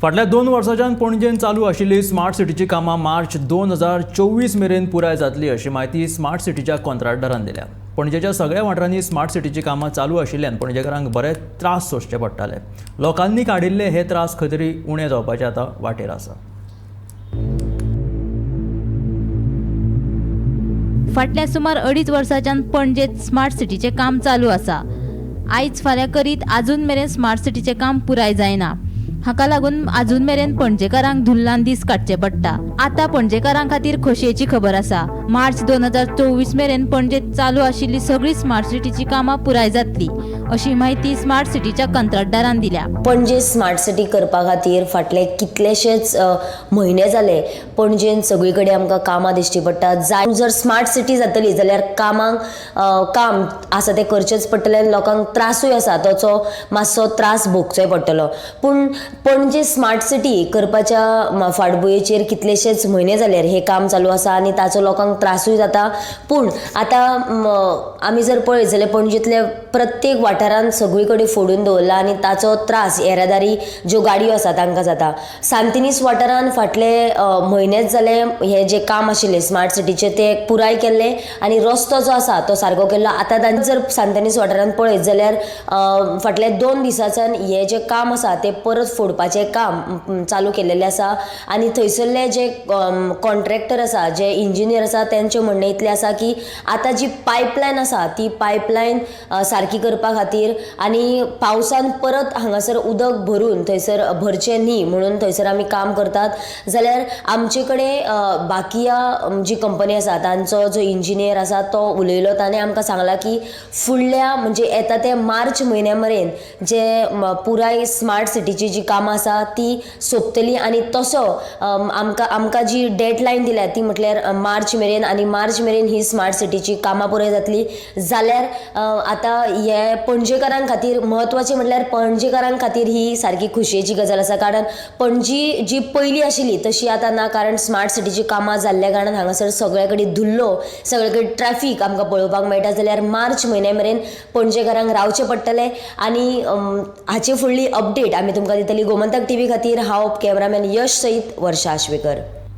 फाटल्या 2 वर्सांच्यान पणजेन चालू आशिल्ली स्मार्ट सिटीची कामां मार्च 2024 मेरेन पुराय जातली अशी म्हायती स्मार्ट सिटीच्या कंत्राटदारान दिल्या. पणजेच्या सगळ्या वाठारांनी स्मार्ट सिटीची कामां चालू आशिल्ल्यान पणजेकारांक बरे त्रास सोंसचे पडटाले. लोकांनी काडिल्ले हे त्रास खंय तरी उणे जावपाचे आतां वाटेर आसा. फाटल्या सुमार 2.5 वर्सांच्यान पणजेत स्मार्ट सिटीचें काम चालू आसा. आयज फाल्यां करीत आजून मेरेन स्मार्ट सिटीचें काम पुराय जायना. हाका लागून आजून मेरेन पणजेकारांक धुल्लान दीस काडचे पडटा. आतां पणजेकारां खातीर खोशयेची खबर आसा. मार्च 2024 मेरेन पणजेत चालू आशिल्ली सगळी स्मार्ट सिटीची कामां पुराय जातली अशी म्हायती स्मार्ट सिटीच्या कंत्राटदारान दिल्या. पणजे स्मार्ट सिटी करपा खातीर फाटले कितलेशेच म्हयने जाले पणजेन सगळी कडेन आमकां कामां दिश्टी पडटा. जाय जर स्मार्ट सिटी जातली जाल्यार कामांक काम आसा तें करचेंच पडटलें आनी लोकांक त्रासूय आसा ताचो मातसो त्रास भोगचोय पडटलो. पूण पणजे स्मार्ट सिटी करपाच्या फाटभुंयेचेर कितलेशेच म्हयने जाल्यार हें काम चालू आसा आनी ताचो लोकांक त्रासूय जाता. पूण आतां आमी जर पळयत जाल्यार पणजेंतले प्रत्येक वाठारांत सगळी कडेन फोडून दवरला आनी ताचो त्रास येरादारी ज्यो गाडयो आसा तांकां जाता. सांतिनीस वाठारांत फाटले म्हयनेच जाले हें जें काम आशिल्लें स्मार्ट सिटीचें तें पुराय केल्लें आनी रस्तो जो आसा तो सारको केल्लो. आतां जर सांतिनीस वाठारांत पळयत जाल्यार फाटल्या 2 दिसांच्यान हें जें काम आसा तें परत फोडपाचें काम चालू केल्लें आसा आनी थंयसरले जे कॉन्ट्रॅक्टर आसा, जे इंजिनियर आसा तेंचें म्हणणें इतलें आसा की आतां जी पायपलायन आसा ती पायपलायन सारकी करपा खातीर आनी पावसान परत हांगासर उदक भरून थंयसर भरचें न्ही म्हणून थंयसर आमी काम करतात. जाल्यार आमचे कडेन बाकिया जी कंपनी आसा तांचो जो इंजिनियर आसा तो उलयलो, ताणें आमकां सांगलां की फुडल्या म्हणजे येता ते मार्च म्हयन्या मेरेन जे पुराय स्मार्ट सिटीची जी कामां आसा ती सोंपतली आनी तसो आमकां जी डेडलायन दिल्या ती म्हटल्यार मार्च मेरेन आनी मार्च मेरेन ही स्मार्ट सिटीची कामां पुराय जातली. जाल्यार आतां हे पणजेकारां खातीर म्हत्वाचें म्हटल्यार पणजेकारां खातीर ही सारकी खोशयेची गजाल आसा, कारण पणजी जी पयलीं आशिल्ली तशी आतां ना, कारण स्मार्ट सिटीची कामां जाल्ल्या कारणान हांगासर सगळे कडेन धुल्लो, सगळे कडेन ट्रॅफीक आमकां पळोवपाक मेळटा. जाल्यार मार्च म्हयन्या मेरेन पणजेकारांक रावचें पडटलें आनी हाचे फुडली अपडेट आमी तुमकां दितली. गोमंतक टीव्ही खातीर हांव कॅमेरामॅन यश सयत वर्षा आश्वेकर.